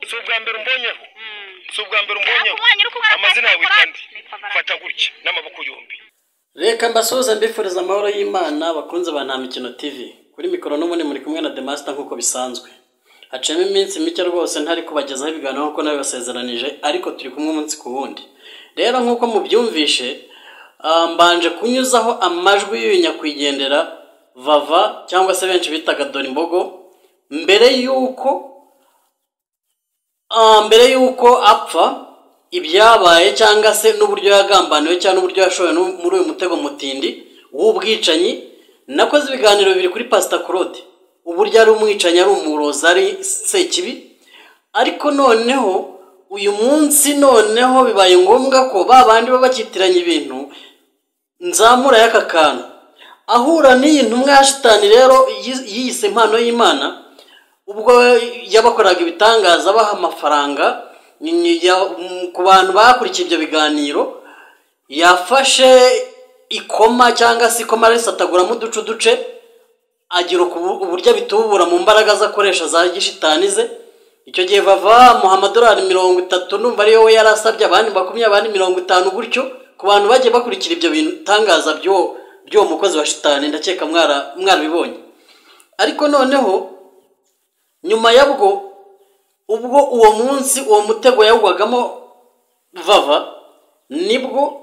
Si ubwa mbere umbonyeho, si ubwa mbere umbonyeho. Nakubonye uri kumwe na Amazina yawe Pastor kandi Claude. Nitwa Valentine. Fata gutya n'amaboko yombi. Reka mbasuhuze, mbifuriza amahoro y'Imana, bakunze ba Nta Mikino TV. Kuri mikoro n'ubundi muri kumwe na The Master nk'uko bisanzwe. Haciyemo iminsi mike rwose ntari kubagezaho ibiganiro nk'uko nabibasezeranije, ariko turi kumwe umunsi ku wundi. Rero nk'uko mubyumvishe, mbanje kunyuzaho amajwi y'uyu nyakwigendera Vava, cyangwa se benshi bitaga Dore Imbogo, mbere y'uko apfa, ibyabaye cyangwa se n'uburyo yagambaniwe cyangwa n'uburyo yashowe muri uyu mutego mutindi w'ubwicanyi. Nakoze ibiganiro bibiri kuri Pastor Claude, uburyo ari umwicanyi, ari umurozi, ari sekibi. Ariko noneho uyu munsi noneho bibaye ngombwa ko ba bandi baba bakitiranya ibintu nzamura y'aka kantu ahura n'iyi ntumwa ya shitani. Rero yiyise impano y'Imana, ubwo yabakoraga ibitangaza abaha amafaranga. Ku bantu bakurikiye ibyo biganiro, yafashe ikoma cyangwa se ikoma arisataguramo uduce uduce, agira uburyo abitubura mu mbaraga ze akoresha za gishitani ze. Icyo gihe Vava muha amadolari 30, numva ariyo we yari asabye, abandi 20, abandi 50 gutyo. Ku bantu bagiye bakurikira ibyo bitangaza by'uwo mukozi wa shitani, ndakeka mwarabibonye. Ariko noneho nyuma yabwo, ubwo uwo munsi uwo mutego yawugwagamo Vava, nibwo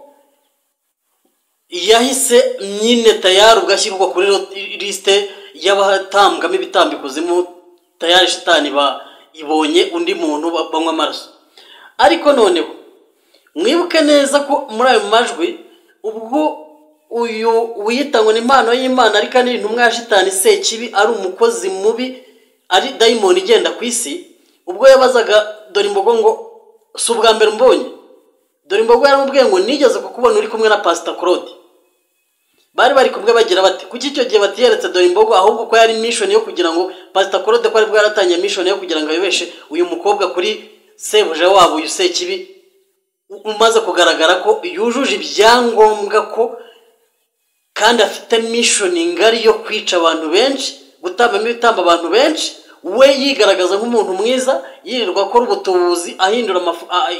yahise nyine tayari ugashyirwa kuri lisite y'abatambwamo ibitambo ikuzimu. Tayari shitani ba ibonye undi muntu banywa amaraso. Ariko noneho mwibuke neza ko muri ayo majwi, ubwo uyu wiyita ngo ni impano y'Imana ariko ari intumwa ya shitani sekibi, ari umukozi mubi, ari dayimoni igenda ku isi, ubwo yabazaga Dore Imbogo ngo: "Si ubwa mbere umbonye?" Dore Imbogo yaramubwiye ngo: "Nigeze kukubona uri kumwe na Pastor Claude." Bari bari kumwe bagira bati: "Kuki icyo gihe batiyeretse Dore Imbogo?" Ahubwo ko yari mission yo kugira ngo Pastor Claude, ko aribwo yaratangiye mission yo kugira ngo ayobeshe uyu mukobwa kuri sebuja wabo, uyu sekibi umaze kugaragara ko yujuje ibyangombwa, ko kandi afite mission ngari yo kwica abantu benshi, gutambamo ibitambo abantu benshi. We yigaragaza nk'umuntu mwiza, yirirwa akora ubutubuzi, ahindura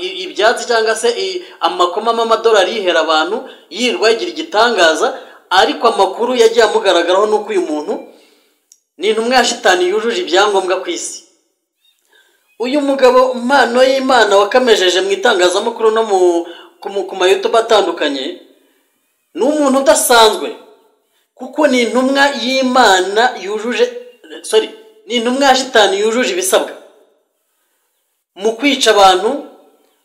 ibyatsi cyangwa se amakoma amadolari yihera abantu, yirirwa yigira igitangaza. Ariko amakuru yagiye amugaragaraho ni uko uyu muntu ni intumwa ya shitani yujuje ibyangombwa ku isi. Uyu mugabo impano y'Imana wakamejeje mu itangazamakuru no ku ma YouTube atandukanye, ni umuntu udasanzwe, kuko ni intumwa y'Imana yujuje, sorry, ni intumwa ya shitani yujuje ibisabwa mu kwica abantu,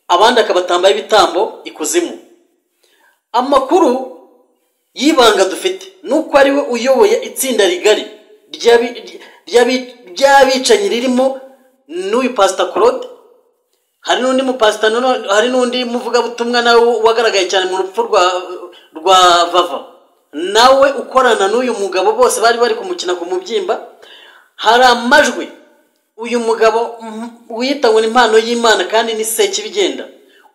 abandi akabatambaho ibitambo ikuzimu. Amakuru y'ibanga dufite ni uko ari we uyoboye itsinda rigari ry'abicanyi ririmo n'uyu Pastor Claude. Hari n'undi mupasita, hari n'undi muvugabutumwa nawe wagaragaye cyane mu rupfu rwa Vava, nawe ukorana n'uyu mugabo. Bose bari bari kumukina ku mubyimba. Hari amajwi uyu mugabo wiyita ngo ni impano y'Imana kandi ni sekibigenda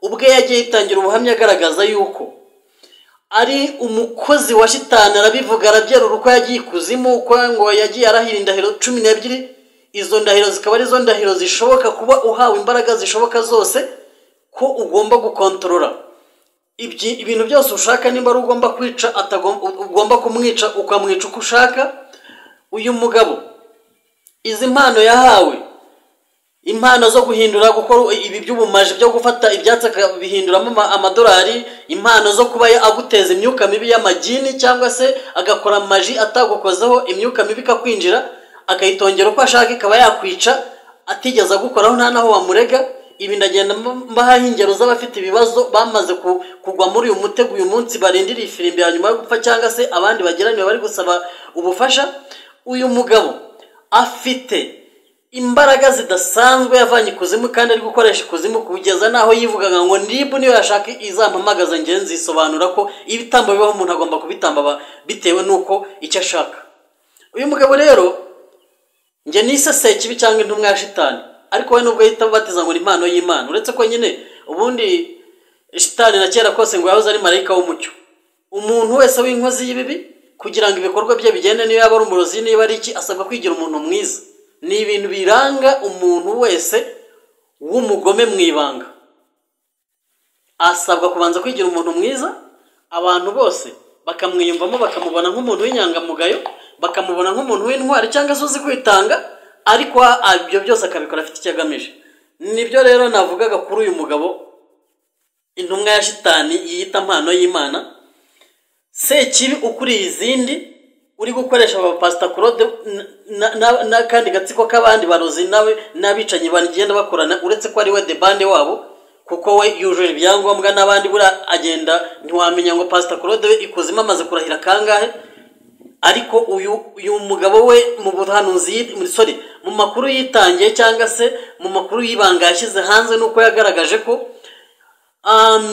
ubwe yagiye yitangira ubuhamya agaragaza yuko ari umukozi wa shitani. Arabivuga, arabyerura uko yagiye ikuzimu, uko ngo yagiye arahira indahiro 12. Izo ndahiro zikaba arizo ndahiro zishoboka kuba uhawe imbaraga zishoboka zose, ko ugomba gukontorora ibintu byose ushaka. Nimba ari ugomba kwica, ugomba kumwica, ukamwica uko ushaka. Uyu mugabo izi mpano yahawe, impano zo guhindura, gukora ibi by'ubumaji byo gufata ibyatsi akabihinduramo amadolari, impano zo kuba aguteza imyuka mibi y'amagini, cyangwa se agakora amaji atagukozeho, imyuka mibi ikakwinjira, akayitongera uko ashaka, ikaba yakwica atigeze agukoraho, nta naho wamurega. Ibi ndagenda mbahaho ingero z'abafite ibibazo bamaze kugwa muri uyu mutego, uyu munsi barindiriye ifirimbi ya nyuma yo gupfa, cyangwa se abandi bageraniwe bari gusaba ubufasha. Uyu mugabo afite imbaraga zidasanzwe yavanye ikuzimu kandi ari gukoresha ikuzimu, kugeza n'aho yivugaga ngo: "Nibu niyo yashaka izampamagaza, ngenzi nzisobanura ko ibitambo bibaho, umuntu agomba kubitamba bitewe n'uko icyo ashaka." Uyu mugabo rero njye nise sekibi cyangwa intumwa ya shitani, ariko we nubwo yita batiza ngo ni impano y'Imana, uretse ko nyine ubundi shitani na kera kose ngo yahoze ari marayika w'umucyo. Umuntu wese w'inkozi y'ibibi, kugira ngo ibikorwa bye bigende, niyo yaba ari umurozi, niba ari iki, asabwa kwigira umuntu mwiza. Ni ibintu biranga umuntu wese. w'umugome mu ibanga asabwa kubanza kwigira umuntu mwiza, abantu bose bakamwiyumvamo, bakamubona nk'umuntu w'inyangamugayo, bakamubona nk'umuntu w'intwari cyangwa se uzi kwitanga, ariko ibyo byose akabikora afite icyo agamije. Nibyo rero navugaga kuri uyu mugabo, intumwa ya shitani yiyita mpano y'Imana, Sekibi ukuriye izindi, uri gukoresha aba Pastor Claude n'akandi gatsiko k'abandi barozi nawe n'abicanyi bagenda bakorana, uretse ko ari we the bande wabo, kuko we yujuje ibyangombwa n'abandi buriya agenda, ntiwamenya ngo Pastor Claude we ikuzimu amaze kurahira kangahe. Ariko uyu mugabo we mu buhanuzi, sorry, mu makuru yitangiye cyangwa se mu makuru y'ibanga yashyize hanze, nuko yagaragaje ko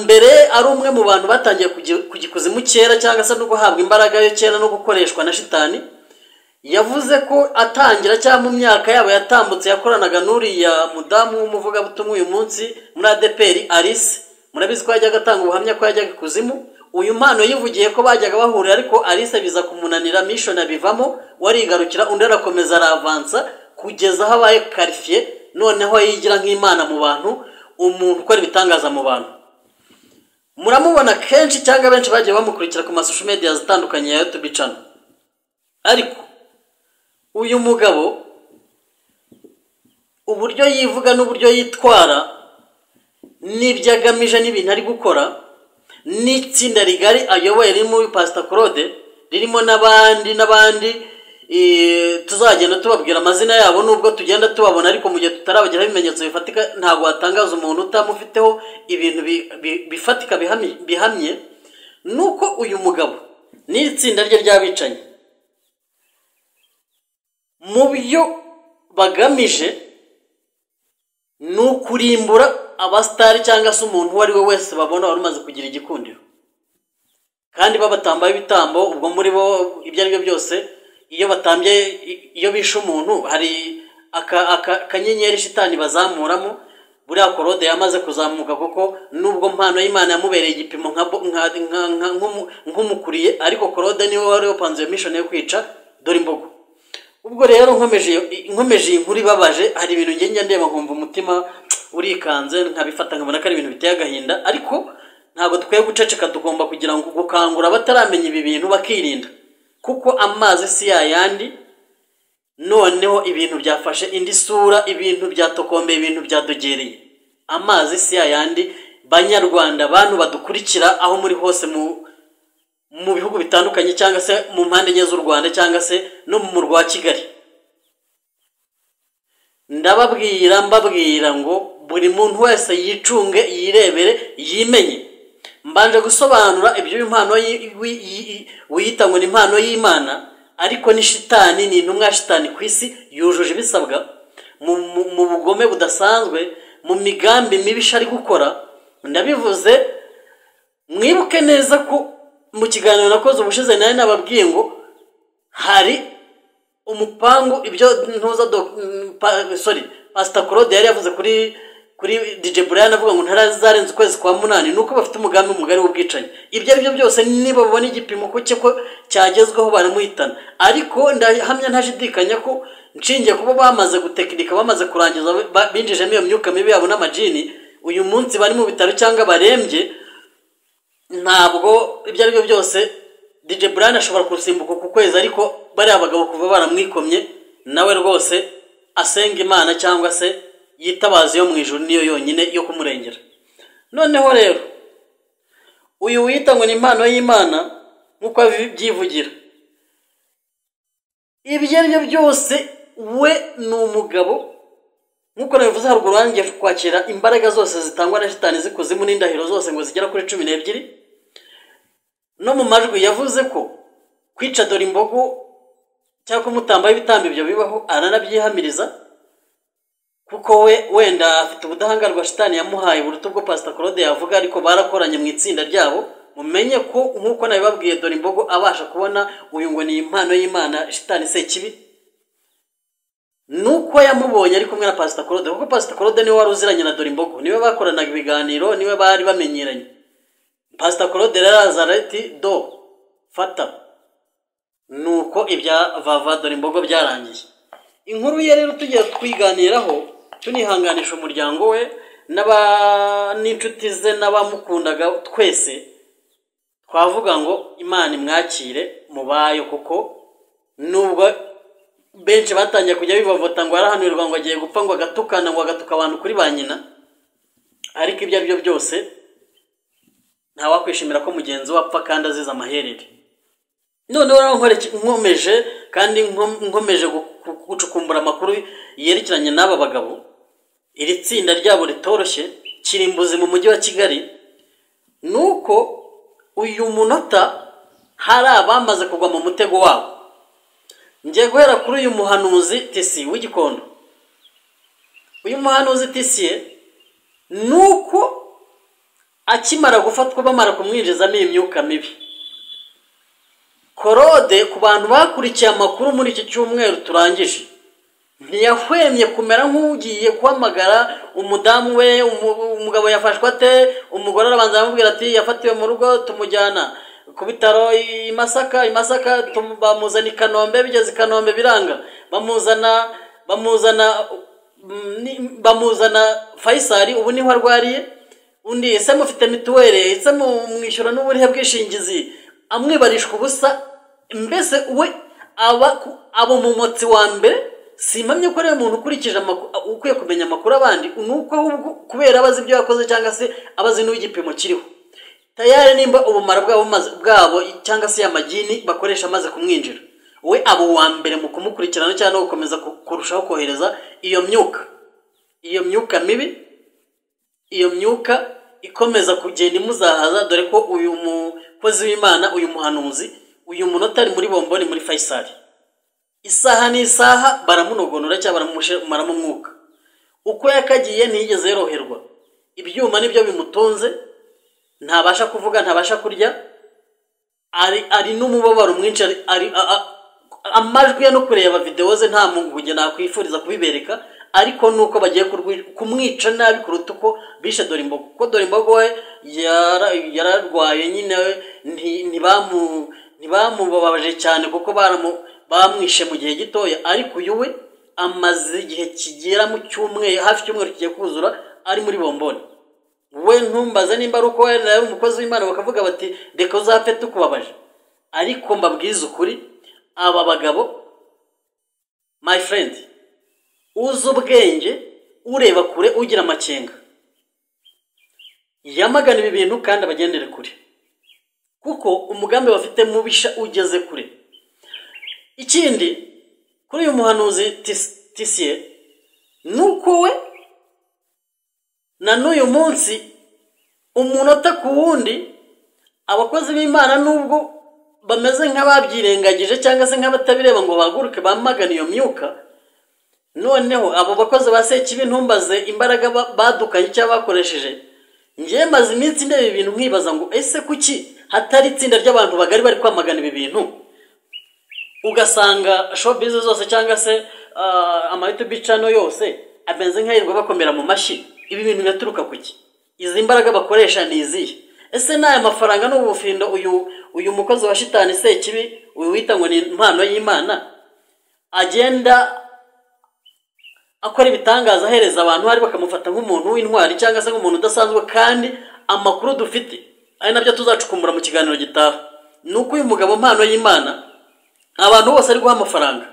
mbere ari umwe mu bantu batangiye kujya ikuzimu kera, cyangwa se no guhabwa imbaraga yo kera no gukoreshwa na shitani. Yavuze ko atangira cyangwa mu myaka yabo yatambutse yakoranaga n'uriya mudamu w'umuvugabutumwa uyu munsi muri ADEPR Alice. Murabizi ko yajyaga atanga ubuhamya ko yajyaga ikuzimu. Uyu mpano yivugiye ko bajyaga bahurira, ariko Alice biza kumunanira, mission abivamo, warigarukira, undi arakomeza aravansa kugeza aho abaye qualifié, noneho yigira nk'Imana mu bantu, umuntu ukora ibitangaza mu bantu. Muramubona kenshi cyangwa benshi bagiye bamukurikira ku ma social media atandukanye ya YouTube channel. Ariko uyu mugabo uburyo yivuga n'uburyo yitwara n'ibyo agamije n'ibintu ari gukora, n'itsinda rigari ayoboye ririmo Pastor Claude, ririmo n'abandi n'abandi, tuzagenda tubabwira amazina yabo nubwo tugenda tubabona, ariko mu gihe tutarabageraho ibimenyetso bifatika ntabwo watangaza umuntu utamufiteho ibintu bifatika bihamye. Nuko uyu mugabo n'itsinda rye ry'abicanyi mu byo bagamije ni ukurimbura abasitari cyangwa se umuntu uwo ari we wese babona wari umaze kugira igikundiro, kandi babatambaho ibitambo. Ubwo muri bo ibyo ari byo byose, iyo batambye, iyo bishe umuntu, hari akanyenyeri shitani bazamuramo. Buriya Claude yamaze kuzamuka, kuko nubwo mpano y'Imana yamubereye igipimo nk'umukuriye, ariko Claude niwe wari wapanze iyo mission yo kwica dore imbogo. Ubwo rero nkomeje iyi nkuru ibabaje, hari ibintu ngenda ndeba nkumva umutima urikanze, nkabifata nkabona ko ari ibintu biteye agahinda, ariko ntabwo dukwiye guceceka. Tugomba kugira ngo gukangura abataramenya ibi bintu bakirinda, kuko amazi si yayandi. Noneho ibintu byafashe indi sura, ibintu byatokombeye, ibintu byadogereye, amazi si yayandi. Banyarwanda, bantu badukurikira aho muri hose mu bihugu bitandukanye, cyangwa se mu mpande enye z'u Rwanda, cyangwa se no mu murwa wa Kigali, ndababwira mbabwira ngo buri muntu wese yicunge, yirebere, yimenye. Mbanje gusobanura ibyo impano wiyita ngo ni impano y'Imana, ariko ni shitani, ni intumwa ya shitani ku isi, yujuje ibisabwa mu bugome budasanzwe, mu migambi mibi ari gukora. Ndabivuze mwibuke neza ko mu kiganiro nakoze ubushize nari nababwiye ngo hari umupangu, ibyo ntuza sorry, Pastor Claude yari yavuze kuri DJ Brian, avuga ngo ntarazarenza ukwezi kwa munani, nuko bafite umugambi mugari w'ubwicanyi. Ibyo ari byo byose, niba babona igipimo ko cye ko cyagezweho, baramuhitana. Ariko ndahamya ntashidikanya ko nshingiye kuba bamaze gutekinika, bamaze kurangiza, binjijemo iyo myuka mibi yabo n'amajini, uyu munsi bari mu bitaro cyangwa barembye. Ntabwo ibyo ari byo byose DJ Brian ashobora kurusimbuka ku kwezi, ariko bariya bagabo kuva baramwikomye, nawe rwose asenga Imana cyangwa se yitabaza iyo mu ijuru, niyo yonyine yo kumurengera. Noneho rero uyu wita ngo ni impano y'Imana, nk'uko abyivugira, ibyo ari byo byose we ni umugabo, nk'uko nabivuze haruguru, wangiye kwakira imbaraga zose zitangwa na shitani z'ikuzimu n'indahiro zose ngo zigera kuri 12. No mu majwi yavuze ko kwica dore imbogo cyangwa kumutambaho ibitambo ibyo bibaho, aranabyihamiriza, kuko we wenda afite ubudahangarwa shitani yamuhaye buruta ubwo Pastor Claude yavuga, ariko barakoranye mu itsinda ryabo. Mumenye ko nk'uko nabibabwiye, dore imbogo abasha kubona uyu ngo ni impano y'Imana, shitani Sekibi, nuko yamubonye ari kumwe na Pastor Claude, kuko Pastor Claude niwe wari uziranye na dore imbogo, niwe bakoranaga ibiganiro, niwe bari bamenyeranye. Pastor Claude rero araza ati: "Do fata." Nuko ibya vava dore imbogo byarangiye. Inkuru ye rero tugiye twiganiraho. Tunihanganisha umuryango we n'inshuti ze n'abamukundaga twese. Twavuga ngo Imana imwakire mubayo, kuko nubwo benshi batangiye kujya bivovota ngo arahanurwa, ngo agiye gupfa, ngo agatukana, ngo agatuka abantu kuri ba nyina, ariko ibyo ari byo byose ntawakwishimira ko mugenzi we apfa kandi azize amaherere. Noneho rero nkomeje kandi nkomeje gucukumbura amakuru yerekeranye n'aba bagabo, iri tsinda ryabo ritoroshye kirimbuzi mu mujyi wa Kigali, nuko uyu munota hari abamaze kugwa mu mutego wabo. Ngiye guhera kuri uyu muhanuzi Tisi w'Igikondo. Uyu muhanuzi Tisiye, nuko akimara gufatwa, bamara kumwinjizamo iyi myuka mibi Korode, ku bantu bakurikiye amakuru muri iki cyumweru turangije, ntiyahwemye kumera nk'ugiye guhamagara umudamu we. Umugabo yafashwe ate? Umugore arabanza aramubwira ati yafatiwe mu rugo, tumujyana ku bitaro i Masaka, i Masaka bamuzana i Kanombe, bigeze i Kanombe biranga, bamuzana Faisal, ubu niho arwariye. Undi ese mufite mituweli? Ese mwishyura n'uburihe bwishingizi? Amwibarishwa ubusa. Mbese we aba abo mumotsi wa mbere. Simpamye ko ariwe muntu ukurikije ukwiye kumenya amakuru abandi, ni uko ahubwo kubera abazi ibyo yakoze cyangwa se abazi n'igipimo kiriho tayari, nimba ubumara bwabo bwabo cyangwa se amagini bakoresha amaze kumwinjira, we aba uwa mbere mu kumukurikirana cyangwa no gukomeza kurushaho kohereza iyo myuka, iyo myuka mibi, iyo myuka ikomeza kugenda imuzahaza. Dore ko uyu mukozi w'Imana, uyu muhanuzi, uyu munota ari muri bomboni muri Faisal, isaha n'isaha baramunogonora cyangwa baramumaramo umwuka. Uko yakagiye ntiyigeze yoroherwa, ibyuma nibyo bimutunze, ntabasha kuvuga, ntabasha kurya, ari n'umubabaro mwinshi, amajwi ye no kureba videwo ze nta muntu nakwifuriza kubibereka, ariko nuko bagiye kumwica nabi kuruta uko bishe Dorimbogo, kuko Dorimbogo we yararwaye nyine, ntibamubabaje cyane kuko bamwishe mu gihe gitoya, ariko uyu we amaze igihe kigera mu cyumweru, hafi icyumweru kigiye kuzura, ari muri bomboni. We ntumbaze nimba ari uko wenda yari umukozi w'Imana bakavuga bati reka uzapfe tukubabaje, ariko mbabwize ukuri, aba bagabo, my friend, uzi ubwenge, ureba kure, ugira amakenga, yamagana ibi bintu kandi abagendere kure, kuko umugambi bafite mubisha ugeze kure. Ikindi kuri uyu muhanuzi Tisiye, nuko we na n'uyu munsi umunota ku wundi abakozi b'Imana nubwo bameze nk'ababyirengagije cyangwa se nk'abatabireba ngo bahaguruke bamagane iyo myuka, noneho abo bakozi ba Sekibi ntumbaze imbaraga badukanye cyangwa bakoresheje. Ngiye maze iminsi ndeba ibintu nkibaza ngo ese kuki hatari itsinda ry'abantu bagari bari kwamagana ibi bintu? Ugasanga showbiz zose cyangwa se ama YouTube channel yose ameze nk'ayirwa bakomera mu mashyi. Ibi bintu biraturuka kuki? Izi mbaraga bakoresha ni izihe? Ese n'aya mafaranga n'ubufindo uyu mukozi wa shitani Sekibi, uyu wita ngo ni impano y'Imana, agenda akora ibitangaza ahereza abantu hari bakamufata nk'umuntu w'intwari cyangwa se nk'umuntu udasanzwe, kandi amakuru dufite ari nabyo tuzacukumbura mu kiganiro gitaha, ni uko uyu mugabo mpano y'Imana abantu bose ari guha amafaranga.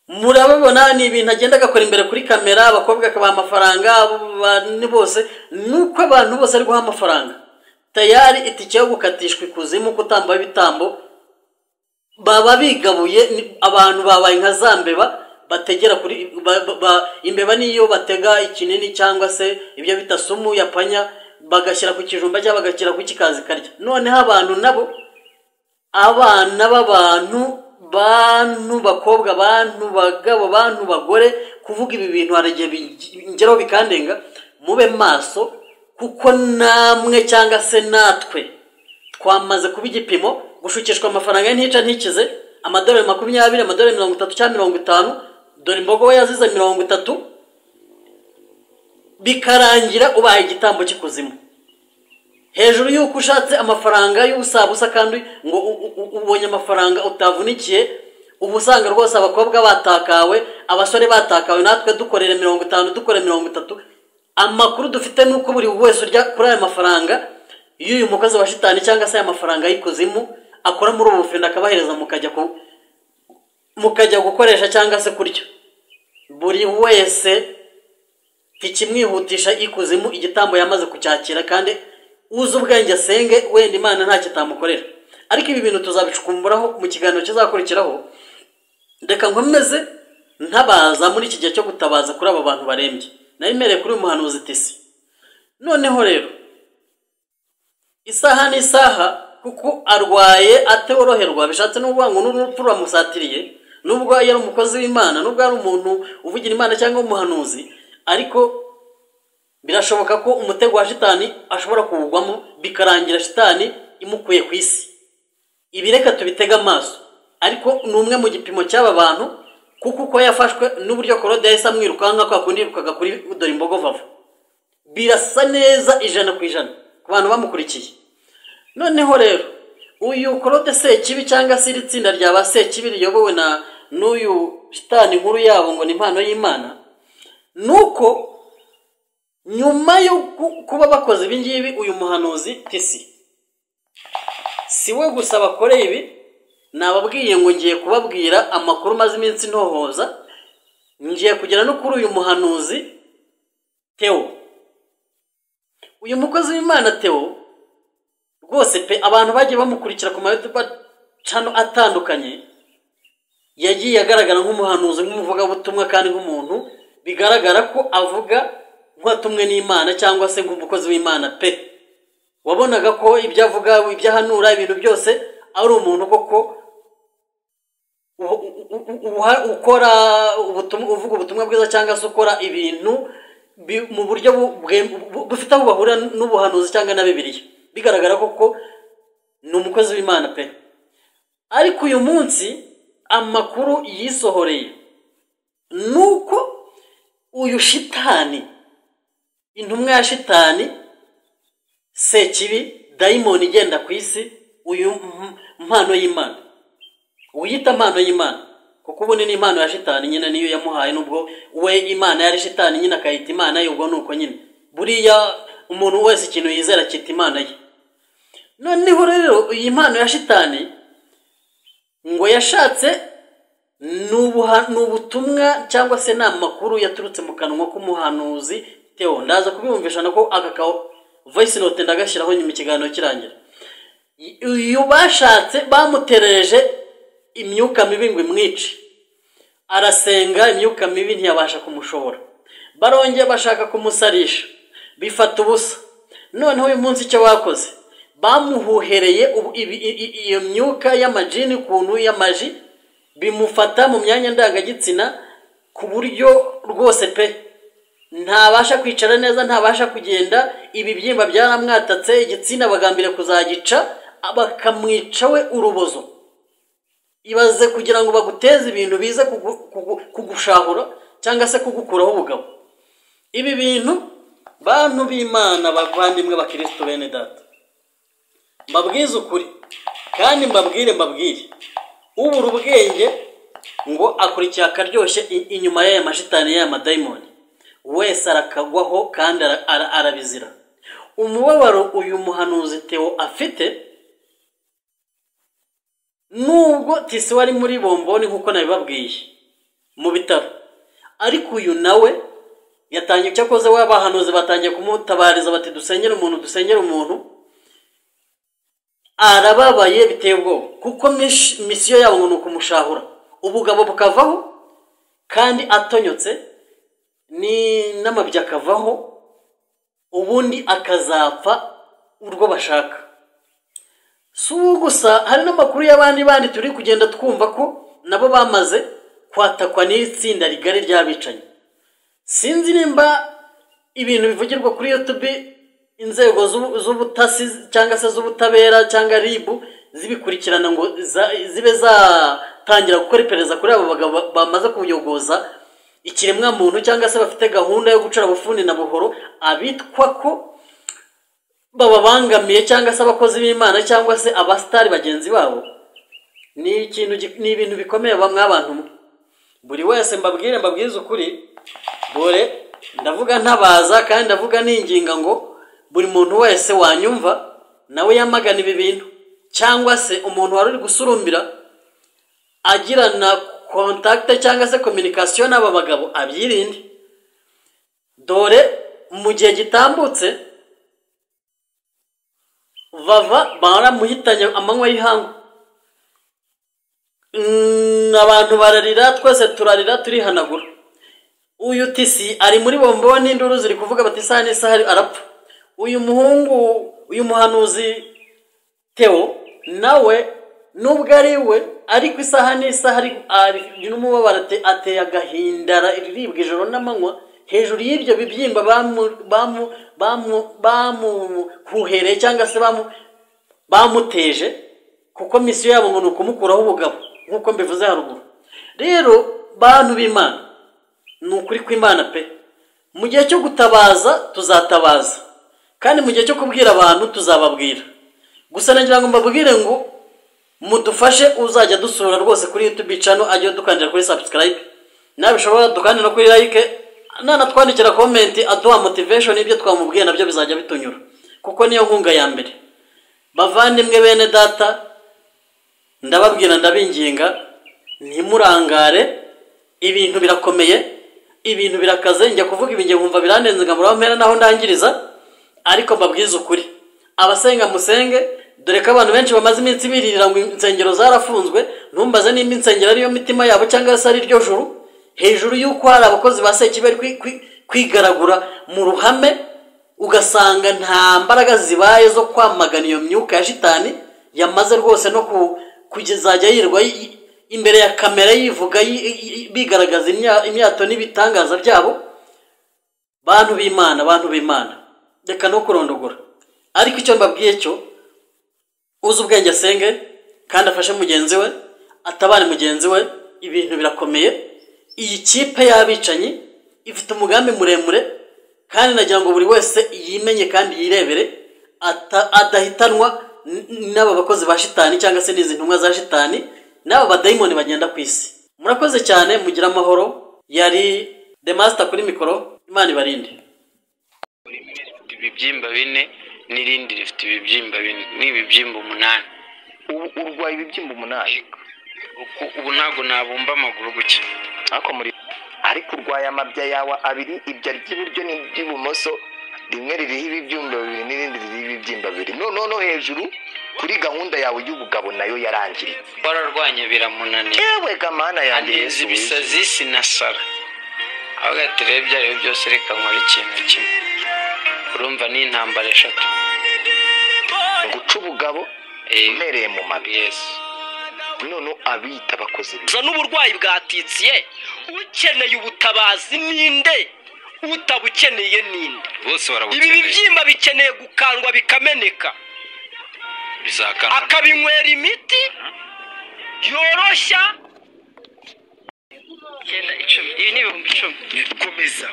Murababona ni ibintu agenda agakora imbere kuri kamera, abakobwa akabaha amafaranga, ni bose, nuko abantu bose ari guha amafaranga. Tayari itike yo gukatishwa ikuzimu kutamba ibitambo baba bigabuye, abantu babaye nka za mbeba bategera kuri imbeba niyo batega ikinini cyangwa se ibyo bita sumu ya panya, bagashyira ku kijumba cyangwa bagashyira ku kikazi karya. Noneho abantu nabo, abana b'abantu, bantu bakobwa, bantu bagabo, bantu bagore, kuvuga ibi bintu hari igihe bingeraho bikandenga. Mube maso, kuko namwe cyangwa se natwe twamaze kuba igipimo. Gushukishwa amafaranga ntica ntikize, amadolari 20, amadolari 30 cyangwa 50, dore imbogo we yazize 30, bikarangira ubaye igitambo cy'ikuzimu. Hejuru y'uko ushatse amafaranga y'ubusabusa kandi ngo ubonye amafaranga utavunikiye, uba usanga rwose abakobwa batakawe, Abasore batakawe natwe dukorere 50, dukore 30. Amakuru dufite nuko buri wese urya kuri aya mafaranga y'uyu mukozi wa shitani cyangwa se aya mafaranga y'ikuzimu akora muri ubu bufindo akabahereza mukajya gukoresha cyangwa se kurya, buri wese ikimwihutisha ikuzimu igitambo yamaze kucyakira, kandi uzi ubwenge asenge wenda Imana ntacyo itamukorera. Ariko ibi bintu tuzabicukumburaho mu kiganiro kizakurikiraho. Reka nkomeze ntabaza muri iki gihe cyo gutabaza kuri aba bantu barembye. Nayimereye kuri uyu muhanuzi Tisi. Noneho rero isaha n'isaha kuko arwaye atoroherwa, bishatse no kuvuga ngo n'urupfu ruramusatiriye, nubwo yari umukozi w'Imana, nubwo ari umuntu uvugira Imana cyangwa umuhanuzi, ariko birashoboka ko umutego wa shitani ashobora kuwugwamo bikarangira shitani imukuye ku isi. Ibi reka tubitege amaso, ariko ni umwe mu gipimo cy'aba bantu, kuko uko yafashwe n'uburyo Claude yahise amwirukanka kwa kundi yirukaga kuri dore imbogo vava, birasa neza 100% ku bantu bamukurikiye. Noneho rero uyu Claude Sekibi cyangwa se iri tsinda rya ba Sekibi riyobowe na n'uyu shitani nkuru yabo ngo ni impano y'Imana, nuko nyuma yo kuba bakoze ibi ngibi, uyu muhanuzi Tisi si we gusa bakoreye ibi. Nababwiye ngo ngiye kubabwira amakuru maze iminsi ntohoza, ngiye kugera no kuri uyu muhanuzi Theo. Uyu mukozi w'Imana Theo rwose pe, abantu bagiye bamukurikira ku ma YouTube channel atandukanye, yagiye agaragara nk'umuhanuzi, nk'umuvugabutumwa, kandi nk'umuntu bigaragara ko avuga nk'uwatumwe n'Imana cyangwa se nk'umukozi w'Imana pe. Wabonaga ko ibyo avuga, ibyo ahanura, ibintu byose ari umuntu koko ukora ubutumwa, uvuga ubutumwa bwiza cyangwa se ukora ibintu mu buryo bufite aho bahura n'ubuhanuzi cyangwa na Bibiliya, bigaragara koko ni umukozi w'Imana pe. Ariko uyu munsi amakuru yisohoreye nuko uyu shitani, intumwa ya shitani Sekibi, dayimoni igenda ku isi, uyu mpano y'Imana, uyita impano y'Imana kuko ubundi ni impano ya shitani nyine niyo yamuhaye, nubwo we Imana yari shitani nyine akayita Imana ye, ubwo nuko nyine buriya umuntu wese ikintu yizera akita Imana ye. Noneho rero iyi mpano ya shitani ngo yashatse ni ubutumwa cyangwa se ni amakuru yaturutse mu kanwa k'umuhanuzi Theo. Ndaza kubiyumvisha nako aka ka voice note ndagashyiraho nyuma ikiganiro kirangira. Uyu bashatse bamuterereje imyuka mibi ngo imwice, arasenga imyuka mibi ntiyabasha kumushobora, barongeye bashaka kumusarisha bifata ubusa. Noneho uyu munsi icyo bakoze, bamuhuhereye iyo myuka y'amajini ukuntu y'amaji, bimufata mu myanya ndangagitsina ku buryo rwose pe ntabasha kwicara neza, ntabasha kugenda, ibibyimba byaramwatatse, igitsina bagambira kuzagica bakamwica we urubozo. Ibaze kugira ngo baguteze ibintu bize kugushahura cyangwa se kugukuraho ubugabo. Ibi bintu bantu b'Imana, bavandimwe bakristo bene data, mbabwize ukuri kandi mbabwire ubura ubwenge ngo akurikiye akaryoshye inyuma y'aya mashitani y'aya madayimoni wese arakagwaho kandi arabizira. Umubabaro uyu muhanuzi Theo afite, nubwo Tisi wari muri bomboni nkuko nabibabwiye mu bitaro, ariko uyu nawe yatangiye cyakoze w'abahanuzi batangiye kumutabariza bati dusengere umuntu, dusengere umuntu. Arababaye biteye ubwoba kuko misiyo yabo ngo ni ukumushahura ubugabo bukavaho kandi atonyotse ni n'amabya akavaho, ubundi akazapfa urwo bashaka. Si ubu gusa, hari n'amakuru y'abandi bandi turi kugenda twumva ko nabo bamaze kwatakwa n'iri tsinda rigari ry'abicanyi. Sinzi nimba ibintu bivugirwa kuri YouTube inzego z'ubutasi cyangwa se z'ubutabera cyangwa RIB zibikurikirana ngo zibe zatangira gukora iperereza kuri abo bagabo bamaze kuyogoza ikiremwa muntu cyangwa se bafite gahunda yo gucura bufundi na buhoro abitwa ko bababangamiye cyangwa se abakozi b'Imana cyangwa se abastari bagenzi babo. Ni ikintu, ni ibintu bikomeye bamwe abantu. Buri wese mbabwire, mbabwize ukuri, dore ndavuga ntabaza kandi ndavuga ninginga ngo buri muntu wese wanyumva nawe yamagana ibi bintu, cyangwa se umuntu wari uri gusurumbira agirana contact cyangwa se communication n'aba bagabo abyirinde. Dore mu gihe gitambutse Vava baramuhitanye amanywa y'ihangu, abantu bararira, twese turarira turihanagura. Uyu Tisi ari muri bomboni, induru ziri kuvuga bati isaha n'isaha arapfa. Uyu muhungu, uyu muhanuzi Theo nawe nubwo ari we, ariko isaha n'isaha ari n'umubabaro, ateye agahinda, aribwa ijoro n'amanywa. Hejuru y'ibyo bibyimba bamuhuhereye cyangwa se bamuteje, kuko misiyo yabo ngo ni ukumukuraho ubugabo nk'uko mbivuze haruguru. Rero bantu b'Imana, ni ukuri kw'Imana pe, mu gihe cyo gutabaza tuzatabaza, kandi mu gihe cyo kubwira abantu tuzababwira. Gusa nagira ngo mbabwire ngo mudufashe, uzajya dusura rwose kuri YouTube channel ajye dukandira kuri subscribe, nabishobora dukande no kuri like, nanatwandikira comment aduha motivation, ibyo twamubwiye nabyo bizajya bitunyura, kuko niyo nkunga ya mbere. Bavandimwe bene data, ndababwira ndabinginga, ntimurangare, ibintu birakomeye, ibintu birakaze. Njya kuvuga ibi ngiye nkumva birandenze nkamura mpera naho ndangiriza, ariko mbabwize ukuri, abasenga musenge. Dore ko abantu benshi bamaze iminsi biririra ngo insengero zarafunzwe, ntumbaze nimba insengero ariyo mitima yabo cyangwa se ari ryo juru. Hejuru y'uko hari abakozi ba Sekibi bari kwigaragura mu ruhame, ugasanga nta mbaraga zibaye zo kwamagana iyo myuka ya shitani yamaze rwose no kugezajya yirwa imbere ya kamera yivuga bigaragaza imyato n'ibitangaza byabo. Bantu b'Imana, bantu b'Imana, reka no kurondogora, ariko icyo mbabwiye cyo, uzi ubwenge asenge kandi afashe mugenzi we, atabare mugenzi we. Ibintu birakomeye. Iyi kipe y'abicanyi ifite umugambi muremure, kandi nagira ngo buri wese yimenye kandi yirebere, adahitanwa n'aba bakozi ba shitani cyangwa se n'izi ntumwa za shitani n'aba badayimoni bagenda ku isi. Murakoze cyane, mugira amahoro. Yari The Master kuri mikoro, Imana ibarinde. Ibibyimba 4 n'irindi rifite ibibyimba 4, ni ibibyimba 8. Urwaye ibibyimba 8? Ubu ntago nabumba amaguru guke. Ariko muri ariko urwaye amabya yawe 2, ibya ry'iburyo n'iby'ibumoso, rimwe ririho ibibyimba 2 n'irindi ririho ibibyimba 2. No hejuru kuri gahunda yawe y'ubugabo nayo yarangiritse. Wararwanye biramunanira. Yewe gamana yanjye Yesu ibisazi sinasara. Aho gatirebye ari byose, reka nkora ikintu kimwe. Urumva ni intambara 3. Nguca ubugabo mpereye mu mabi. Yes. None abita abakozi biza n'uburwayi bwatitsiye, ukeneye ubutabazi ninde, utabukeneye ninde? Bose barabukeneye. Ibi bibyimba bikeneye gukandwa bikameneka, bizakandwa, akabinywera imiti yoroshya. 9, 10, ibi ni ibihumbi 10. Komeza. 1,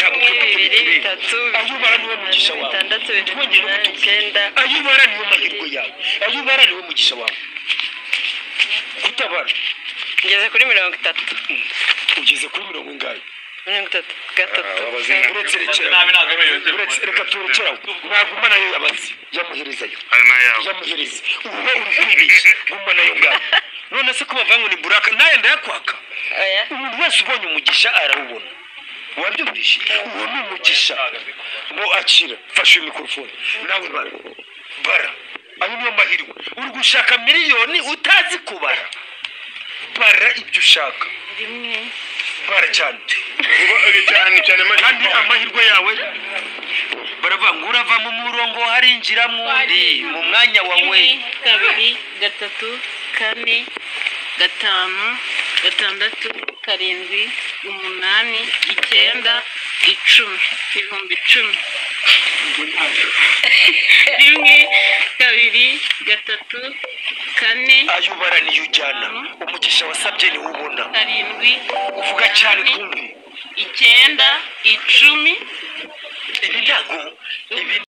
2, 3, Ayubara niwe mugisha wawe. 6, 7, 8, 9. Ayubara niwe mahirwe yawe. Ayubara niwe mugisha wawe. Kutabara. Ngeze kuri 30. Ugeze kuri 40 ingahe? 33. Uretse reka turekeraho. Naguma nayo yabazi. Yamuherezayo. Yamuhereza. Uba uri kwibeshya. Guma nayo ngaho. None se ko bavanga ni buraka naye ndayakwaka. Umuntu wese ubonye umugisha arawubona. Wabyumvise? Uwo ni umugisha. Ngo akira, fasha uyu mikrofone. Nawe bara. Bara. Ayo niyo mahirwe. Uri gushaka miliyoni utazi kubara. Bara ibyo ushaka. Rimwe. Bara cyane. Cyane kandi amahirwe yawe baravuga ngo urava mu murongo harinjira mu mu mwanya wawe. 2, 3, 4, 5, 6, 7, 8, 9, 10, ibihumbi 10. 1, 2, 3, 4. Ayubara niyo ujyana. Umugisha wasabye ni ubona. 7, uvuga cyane twumve. 9, 10. Ibi ntago ibi